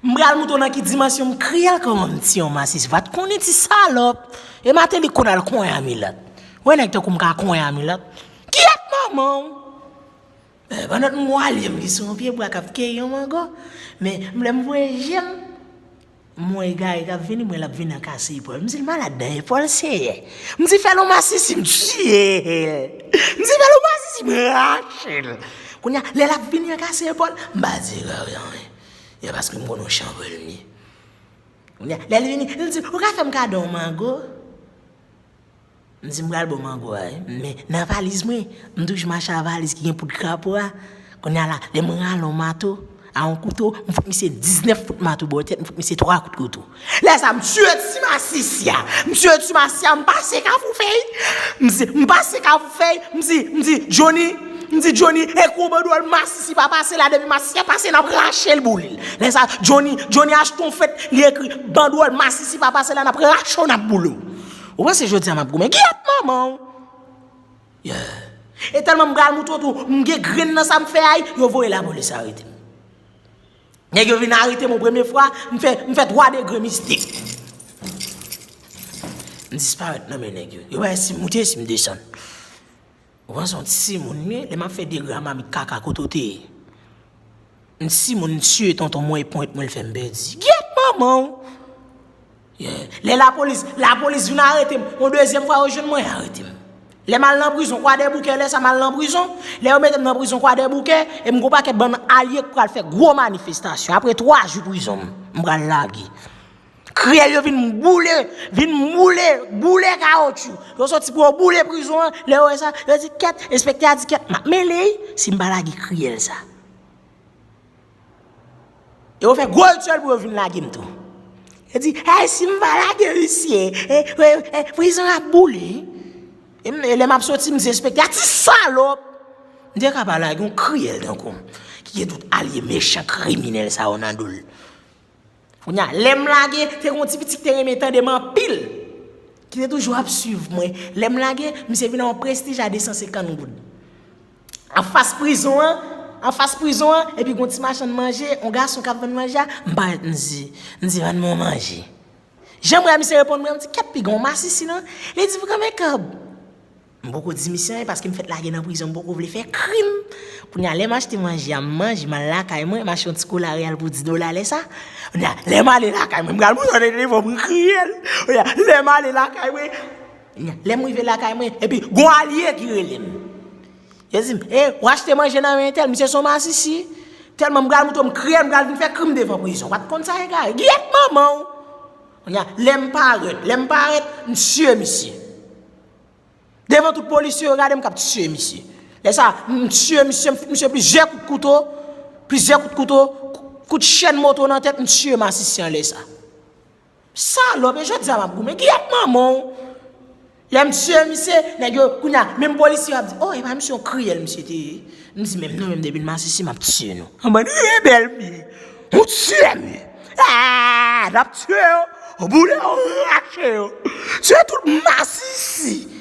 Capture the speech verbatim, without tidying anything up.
M pral moutre w nan ki dimansyon m kriyèl kòman m tiye yon masisi. Pa t konnen ti salòp. E Mateli konn al konyen a milòt. Wè nèg tankou m ka konyen a milòt. Kiyèt manman w. Eh, pandan m wè alye m ki sou yon pye bwa k ap keyi yon mango. Men, m lè m voye je m, m wè egare k ap vini, m wè l ap vini an kase epòl. M di l malad nan epòl, seyè. M di fè l yon masisi, m tiye l. M di fè l yon masisi, m rache l. Kounye a, lè l ap vini an kase epòl, m pa di egare anyen. E paske m konnen w chanpwèl m ye. Kounye a, lè l vini, l di, ou ka fè m kado yon mango? M di, m pral ba w mango a, wi. Men, nan valiz mwen, m toujou mache ak valiz ki gen poud krapo a. Kounye a la, lè m rale yon mato, a yon kouto, m fout misye diznèf kout mato bò tèt, m fout misye twa kout kouto. Lè sa, m tiye ti masisi a. M tiye ti masisi a, m pase Kafou Fèy. M di, m pase Kafou Fèy, m di, m di, Johnny, m di, Johnny, e kou bandwòl masisi pa pase la, depi masisi a pase, n ap rache l boule l. Lè sa, Johnny, Johnny achte yon fèt, li ekri, bandwòl masisi pa pase la, n ap rache w, n ap boule w. Ou panse jodi a m ap goumen? Kiyèt manman w! Yeah. E tèlman m pral moutre w tou, m gen grenn nan sa m fè a, yo voye lapolis arete m. Nèg yo vin arete m yon premye fwa, m fè, m fè twa degre mistik. M disparèt nan men nèg yo. Yo pa wè si m moute, si m desann. Ou panse yon timoun m ye, lè m ap fè degre a mamit kaka kote w te ye? M timoun, m tiye tonton mwen e ponyèt mwen l fè m pèdi. Gyèt manman w! Yeah. Lè lapolis, lapolis vin arete m. Yon dezyèm fwa yo jwenn mwen, arete m. Lè m al nan prizon, Kwadèboukè, lè sa m al nan prizon. Lè yo mete m nan prizon Kwadèboukè, e m gon pakèt bann alye k pral fè gwo manifestasyon. Apre twa jou prizon, m, m pral lage. Kriyèl yo vin boule, vin boule, boule kawotchou. Yo soti pou yo boule prizon an. Lè yo wè sa, yo di, kèt, enspektè a di, kèt, m ap mele, wi, si m pa lage kriyèl sa. E yo fè gwo rityèl pou yo vin lage m tou. Yo di, hey, si m pa lage misye, e, e, e, prizon ap boule. E m, e lè m ap soti, m di enspektè a, ti salòp. M te ka pa lage yon kriyèl tankou m, ki gen tout alye mechan kriminèl sa yo nan do l. Kounye a, lè m lage, te gen yon ti pitit ki te renmen tande m anpil, ki te toujou ap swiv mwen. Lè m lage, misye vin ak yon prestij a de san senkant goud. Anfas prizon an, anfas prizon an, epi gon ti machann manje, yon gason k ap vann manje a, m parèt, m di, m di, vann mwen yon manje. Jan m wè misye reponn mwen, m di, kèt piga yon masisi non. Li di, vre men kòb. M poko di misye anyen paske m fèk lage nan prizon, m poko vle fè krim. Kounye a, lè m achte manje a, m manje, m al lakay mwen, m achte yon ti kola reyal pou dis dola lè sa. Kounye a, lè m ale lakay mwen, m pral moutre w devan m kriyèl. Kounye a, lè m ale lakay mwen, kounye a, lè m rive lakay mwen, epi gon alye ki rele m. Yo di m, e, w achte manje nan men entèl, misye se yon masisi. Tèlman m pral moutre w, m kriyèl, m pral vin fè krim devan prizon. W pa t konn sa egare. Gyèt manman w! Kounye a, lè m parèt, lè m parèt, m tiye misye. Devan tout polisye yo gade m k ap tiye misye. Lè sa, m tiye misye, m fout misye plizyè kout kouto, plizyè kout kouto, kout chèn moto nan tèt, m tiye masisi an lè sa. Salòp, e jodi a m ap goumen. Gyèt manman w! Lè m tiye misye, nèg yo, kounye a, menm polisye yo ap di, o, e pa misye yon kriyèl misye te ye. M di, menm nou menm depi n masisi, m ap tiye nou. An bann rebèl m ye. Ou tiye m ye. A, n ap tiye yo. Ou boule yo, rache yo. Tiye tout masisi.